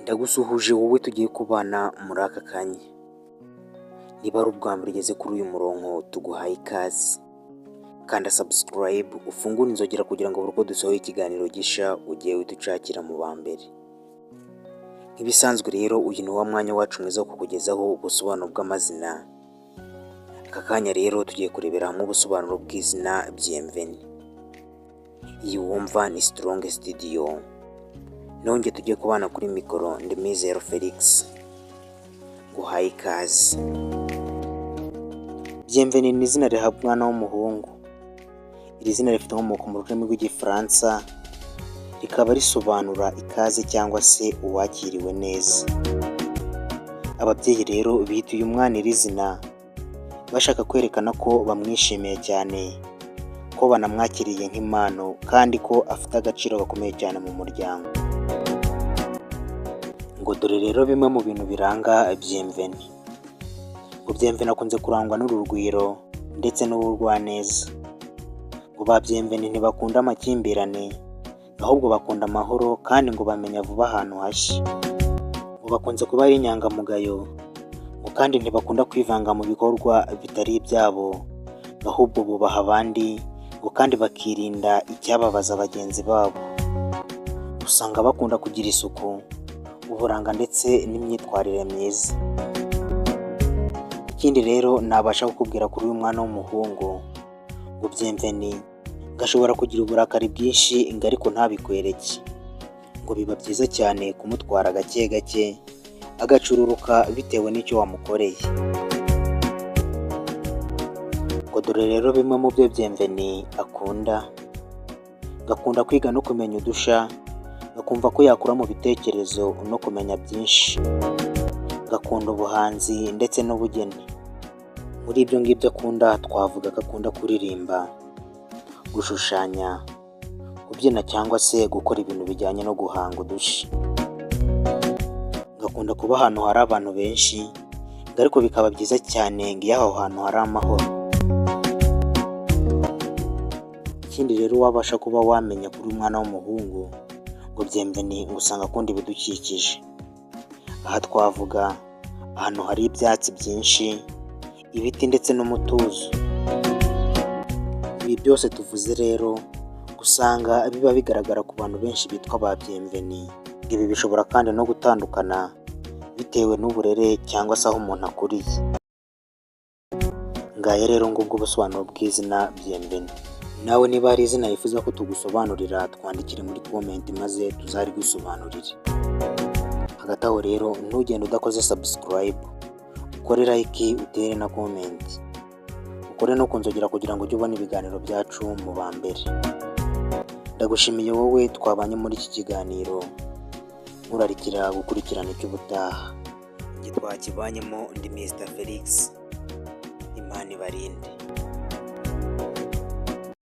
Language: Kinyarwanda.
Ndagusuhuje wowe tugiye kubana muri aka kanya. Niba ari ubwa mbere ugeze kuri uyu murongo, tuguhaye ikaze. Kanda subscribe, ufungure inzogera kugira ngo buri uko dusohoye ikiganiro gisha ujye uhita ucakira mu ba mbere. Nk'ibisanzwe rero, uyu ni wa mwanya wacu mwiza wo kukugezaho ubusobanuro bw'amazina. Aka kanya rero tugiye kurebera hamwe ubusobanuro bw'izina Bienvenue. Iyi wumva ni Strong Studio. Nongeye tugiye kubana kuri mikoro, ndi Mizero Felix. Nguhaye ikaze. Bienvenue ni izina rihabwa umwana w'umuhungu. Iri zina rifite inkomoko mu rurimi rw'Igifaransa, rikaba risobanura ikaze cyangwa se uwakiriwe neza. Ababyeyi rero bita uyu mwana iri zina bashaka kwerekana ko bamwishimiye cyane, ko banamwakiriye nk'impano kandi ko afite agaciro gakomeye cyane mu muryango. Ngo dore rero bimwe mu bintu biranga Bienvenue. Ngo Bienvenue akunze kurangwa n'urugwiro ndetse n'ubugwaneza. Ngo ba Bienvenue ntibakunda amakimbirane, ahubwo bakunda amahoro kandi ngo bamenya vuba ahantu hashya. Ngo bakunze kuba ari inyangamugayo, ngo kandi ntibakunda kwivanga mu bikorwa bitari ibyabo, ahubwo bubaha abandi, ngo kandi bakirinda icyababaza bagenzi babo. Usanga bakunda kugira isuku, uburanga ndetse n'imyitwarire myiza. Ikindi rero nabasha kukubwira kuri uyu mwana w'umuhungu, ngo Bienvenue ngo ashobora kugira uburakari bwinshi ngo ariko ntabikwereke. Ngo biba byiza cyane kumutwara gake gake, agacururuka bitewe n'icyo wamukoreye. Ngo dore rero bimwe mu byo Bienvenue akunda: ngo akunda kwiga no kumenya udushya, akumva ko yakura mu bitekerezo no kumenya byinshi. Agakunda ubuhanzi ndetse n'ubugeni. Muri ibyo ngibyo akunda twavuga ko akunda kuririmba, gushushanya, kubyina cyangwa se gukora ibintu bijyanye no guhanga udushya. Agakunda kuba ahantu hari abantu benshi, ariko bikaba byiza cyane ngo iyo aho hantu hari amahoro. Ikindi rero wabasha kuba wamenya kuri uyu mwana w'umuhungu, ngo Bienvenue ngo usanga akunda ibidukikije. Aha twavuga ahantu hari ibyatsi byinshi, ibiti ndetse n'umutuzo. Ibi byose tuvuze rero usanga biba bigaragara ku bantu benshi bitwa ba Bienvenue. Ibi bishobora kandi no gutandukana bitewe n'uburere cyangwa se aho umuntu akuriye. Ngaya rero ngubwo ubusobanuro bw'izina Bienvenue. Nawe niba hari izina wifuza ko tugusobanurira, twandikire muri comment maze tuzarigusobanurire. Hagati aho rero ntugende udakoze subscribe, ukore like, utere na comment, ukore no ku nzogera kugira ngo ujye ubona ibiganiro byacu mu ba mbere. Ndagushimiye wowe twabanye muri iki kiganiro, nkurarikira gukurikirana icy'ubutaha. Njye twakibanyemo ndi Mr Felix, Imana ibarinde.